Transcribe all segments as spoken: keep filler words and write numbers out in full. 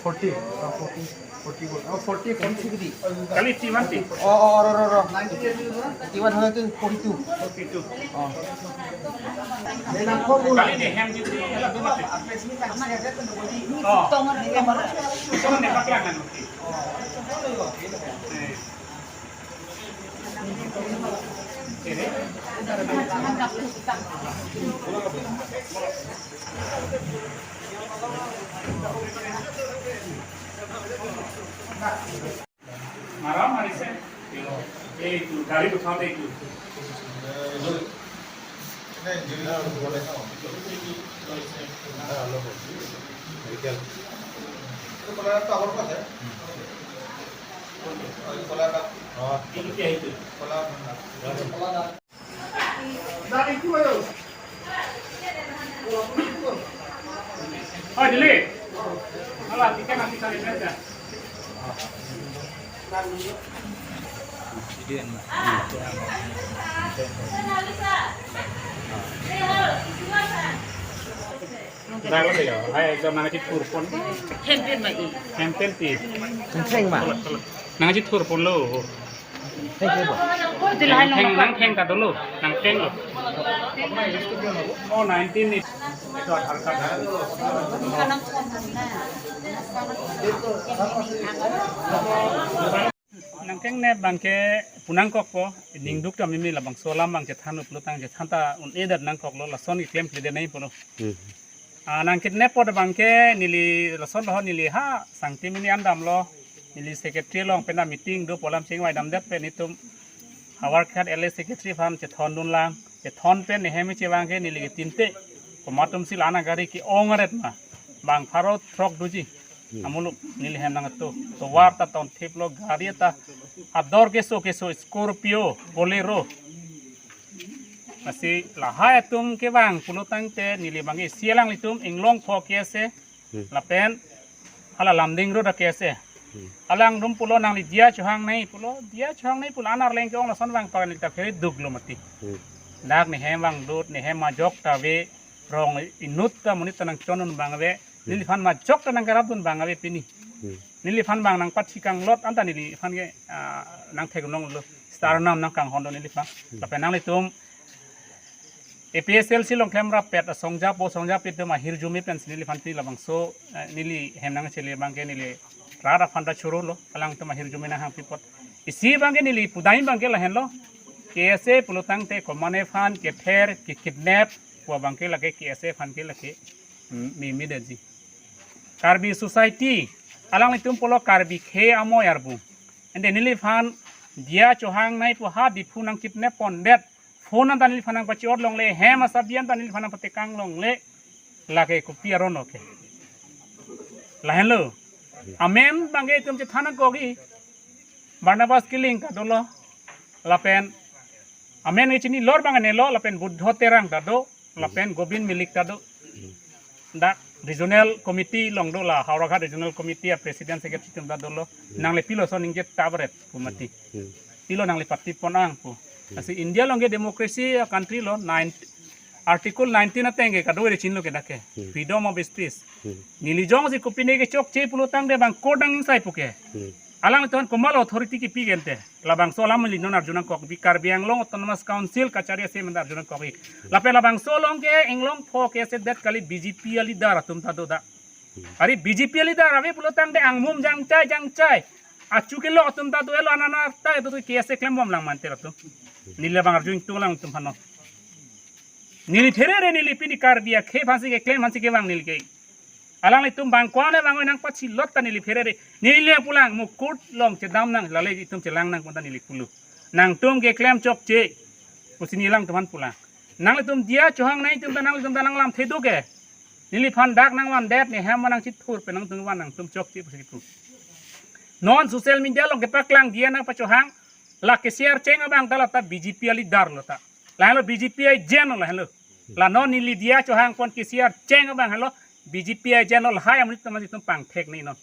Forty. Oh, forty. Forty-one. Oh, forty, forty-three. Kali T one T. Oh, oh, ro, ro, ro. T one hundred forty-two. Forty-two. Oh. Kali ne hem jiti, ala tu mati. Oh. Ito ne paklang kan mati. Eh. Mara mari se. Ei tu gari uthao de tu. Ini dia itu. Oi, Dili. Alah, tiket nanti cari saja. Dah, ya. Hai, jam nangji thurpon. Hempen ma i. Hempen ti. Hempen ma. Nangji thurpon lo. Nangtheng, nangtheng ta dolo, nangtheng lo. Oh, nineteen ni. Itu Aadhaar card. Nangtheng ne abangke punangkokpo, ningduk ta mimi labangso alam abang chethan uplo tang chethan ta un-e det nangkoklo lason keklem klemkle det nangji pulo. Hmm. Ah, nangkidnap apot abangke neli lason lo neli ha sangti mini an damlo. Neli secretary along pen meeting do pu alam chingvai damdet pen itum Howraghat L A secretary aphan chethondun lang. Chethon pen nehem chevang ke neli ketinte. Komat atum si la-an agari ke-ong aret ma. Bang pharo throk doji. Hmm. Amuluk neli hem nangtum. Tovar ta tonthiplo gari ta ador keso keso Scorpio, Bolero. Lasi lahai atum kevang pulo tangte neli abangke isi alanglitum Inglongpho K S A, hmm, lapen hala Lumding Road K S A. Hmm. Alangtum pulo nangli Diya Chauhan nai pulo, Diya Chauhan nai pulo, an arleng ke-ong lason vang pakan ta phere duklo mati. Hmm. Dak nehem vangdut, nehem majok ta ave, rong inut ta monit ta nangchonun abang ave, hmm, neliphan majok ta nangkerapdun abang ave pini. Hmm. Neliphan abang nangpathi kanglot anta neliphan ke, ah, nangtheklonglo. Star nam nangkanghon do neliphan. Hmm. Lapen nanglitum A P H L C along klemrappet asong japo, song japo atum ahirjume pensi neliphan ti labangso, eh, neli hem nangchele abangke neli rat aphan ta chorolo, alangtum ahirjume nanghangpi apot. Isi abangke neli pudam abangke lahenlo. K S A pulo tangte komatne aphan kether, kekidnap pu abangke lake K S A aphan ke lake, mm, mimi detji. Karbi society, alanglitum pulo Karbi khei amoi arbung. Ante neliphan Diya Chauhan nai pu ha Diphu nangkidnap pondet. Phone anta neliphan nangpachi-ot longle, hem asabi anta neliphan nangpatekang longle. Lake kopi aron lo ke. Lahenlo. Amen abangke itum chethan nangkokji. Barnabas Killing ta dolo. Lapen amen kechini lor abang nelo, lapen Buddho Terang ta do. Lapen Gobind Milik ta do. Dak regional committee along do la, Howraghat Regional Committee a president secretary atum ta dolo. Nangli pilo ason ningje ta beret pu mati. Hmm. Pilo nangli party pon ang pu. Hmm. Lasi India along ke democracy a country lo, nine, Article nineteen ateng ke kadokave chinilo ke dak ke. Hmm. Freedom of speech. Hmm. Neli jongsi kopine kechokche pulo tangte bang court nang ingsai pu ke. Hmm. Alangtum komatlo authority kipi ke ante. Labangso alam neli non arju nangkok, bi Karbi Anglong Autonomous Council kachari ase manda arju nangkok. Lapen labangso along ke Inglongpho K S A det kali, B J P a leader atum ta do dak. Ari B J P a leader ave pulo tangte angmum jangchai jangchai. Achu kelok atum ta do, elo anana ta do, K S A klembom lang mante latum. Neli labang arju ingtung alangtum aphan non. Neli pherere neli pini Karbi akhei aphansi keklem aphansi kevang neli ke. Alanglitum bang ko-an vang nangpachilot ta neli pherere. Neli le pulang mo court along chedam nang, lale itum chelang nang pu ta neli pulo. Nangtum keklem chokche pusi neli alangtum aphan pulang. Nanglitum Diya Chauhan nai atum ta nanglitum ta nanglamthe do ke. Neliphan dak nangvandet, nehem nangchithur pen nangtum van nangtum chokche pusi pu. Non social media along kepaklang Diya nangpachauhang, la K C R cheng abang ta la ta B J P a leader lo ta. Lahenlo B J P a agent lo lahenlo. La non neli Diya Chauhan pon K C R cheng abang henlo B J P a agent lo, lahai amonit atum amonit atum pangthek nai non.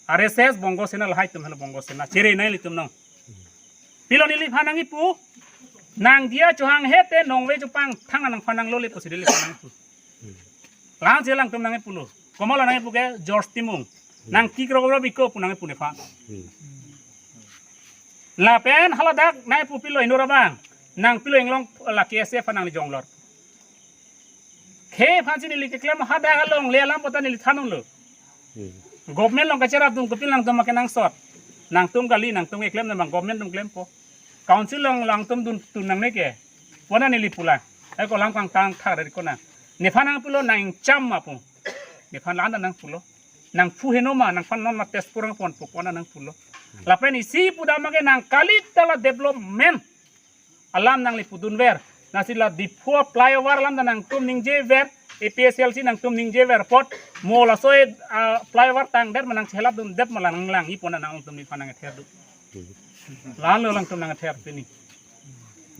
R S S Bongo Sena, lahai atum henlo Bongo Sena. Chere nai ilitum non. Pilo neliphan nangkipu. Nang Diya Chauhan he te nongve chupang thang nangphan nanglole pusi neliphan nangkipu. Langsi alangtum nangkipulo. Komat lo nangkepu ke George Timung. Nangkekroi ra biko pu nangkepu nephan. Hmm. Lapen haladak nangkepu pilo inut abang. Nangpilo inglong la K S A aphan nangli jonglor. Khei aphansi neli keklem hadak along le alam pota neli than-unlo. Hmm. Government along kacherapdun kopilo nangtum akenangsot. Nangtum kali nangtum keklem nang government atum klempo. Council along nangtum dun tun nangne ke. Pona neli pulang. Ai ko lam kangtang thak dari kona. Nephan nangpulo nang cham ma pu. Nephan la-an nangpulo. Nangphu heno ma, nangphan non ma test kurang pon pu pona nangpulo. Lapen isi pudam ke nang kali ta la development alam nangli pudunver. Lasi la Diphu flyover alam ta nangtum ningjever, A P H L C nangtum ningjever apot, mo laso e, ah, flyover tangdet ma nangcheladundet ma la nanglang-i pon nangtum nephan nangther dun. La-anlo alangtum nangther pini.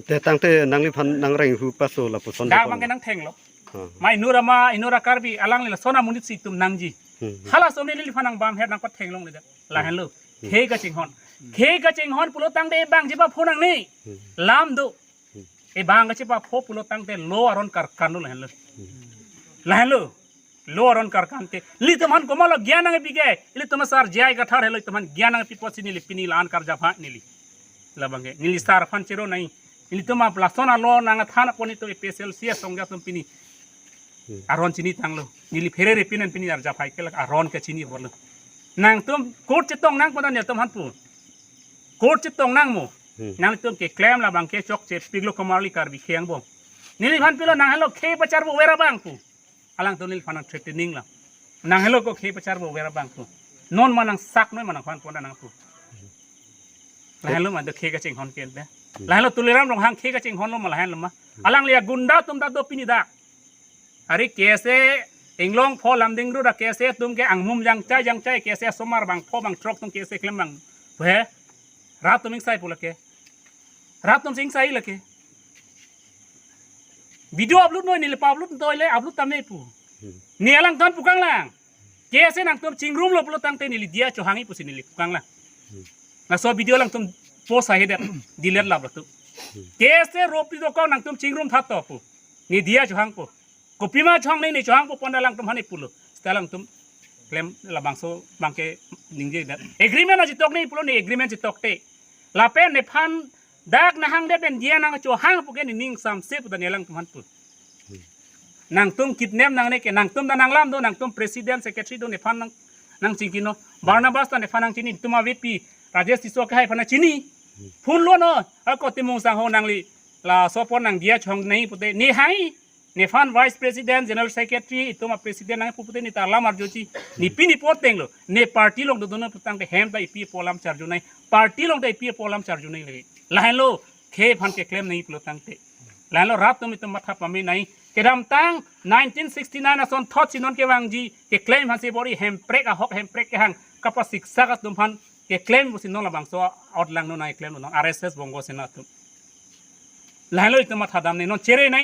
Te tangte nangliphan nangreng hu paso lapuson. Dak depon. Abang ke nangthenglo. Ha. Ma inut ama, inut a Karbi, alangli lason amonit si itum nangji. Hmm. Halaso neliphan nangbam her nangpatheng longledet. Lahenlo. Hmm. Khei kachinghon. Khei kachinghon pulo tangte bang chepapho nangne. Hmm. Lam do. Hmm. E bang kachepapho pulo tangte law aron karkan lo lahenlo. Hmm. Lahenlo. Law aron karkan te. Ilitum aphan komat lo gyan nangkepi ke. Ilitum asar J I Kathar helo ilitum aphan gyan nangkepi apotsi neli pini la-an karjap ha neli. Labang ke. Neli sar aphan chero nai. Ilitum ap lason alo nangthan apot itum A P H L C asong atum pini. Hmm. Aron chinitanglo. Neli pherere pinan pini arjap hai kelak aron kachini bolo. Nangtum court chetong nang pota nelitum aphan pu. Court chetong nang mo. Hmm. Nangtum keklem labang ke chokche piklo komarli Karbi khei angbong. Neliphan pilo nanghelo khei pacharbo vera bang pu. Alangtum neliphan nang threatening la. Nanghelo ko khei pacharbo vera bang pu. Non ma nangsak noi ma nangphan pona nang pu. Lahenlo ma do khei kachinghon ke de. Hmm. Lahenlo Tuliram Ronghang khei kachinghonlo ma lahenlo ma. Hmm. Alangli agunda atum ta do pini dak. Ari K S A inglong pho Lumding road a K S A atum ke anghum jangchai jangchai K S A asomar bangpho bangthrok atum K S A klem bang. He? Rat atum ingsai pu lake. Rat atum si ingsai lake. Video upload noi neli pa-upload noi le upload tame pu. Hmm. Ne alangtum pu kanglang. K S A nangtum chingrumlo pulo tangte neli diya chohang-i pusi neli pu kanglang. Hmm. Laso video alangtum post ahedet delete lap latum. Hmm. K S A ropi dokok nangtum chingrum thatto pu. Ne diya chohangpo. Kopima chohang ne, ne chohangpo pon alangtum aphan ne pulo. Seta alangtum klem labangso abang ke ningjedet. Agreement aji tok ne pulo ne agreement ji tokte. Lapen nephan dak nahangdet pen diya nangchohang pu ke nening samse pu ta ne alangtum aphan pu. Nangtum kidnap nangne ke nangtum ta nanglam do, nangtum president secretary do nephan nang, nangchingkino. Barnabas ta nephan nangchini, itum avetpi Rajesh Tisso ke hai aphan nangchini. Phone lo no, ako Timung sangho nangli laso apot nang diya chohang nai pute ne hai. Nephan vice president, general secretary, itum a president nangpu pute ne ta alam arjuji. Ne pini apot tenglo. Ne party along dodun pu tangte hem ta ipi apo alam charju nai. Party along ta ipi apo alam charju nai lagi. Lahenlo khei aphan keklem nai pulo tangte. Lahenlo rat atum itum matha pame nai. Kedamtang nineteen sixty-nine asonthotsi non kevangji keklem aphansi bor-i hemprek ahok hemprek kehang kapasiksak atum aphan keklem pusi non labangso out lang non nai klem non R S S Bongo Sena atum. Lahenlo itum matha dam nai non chere nai.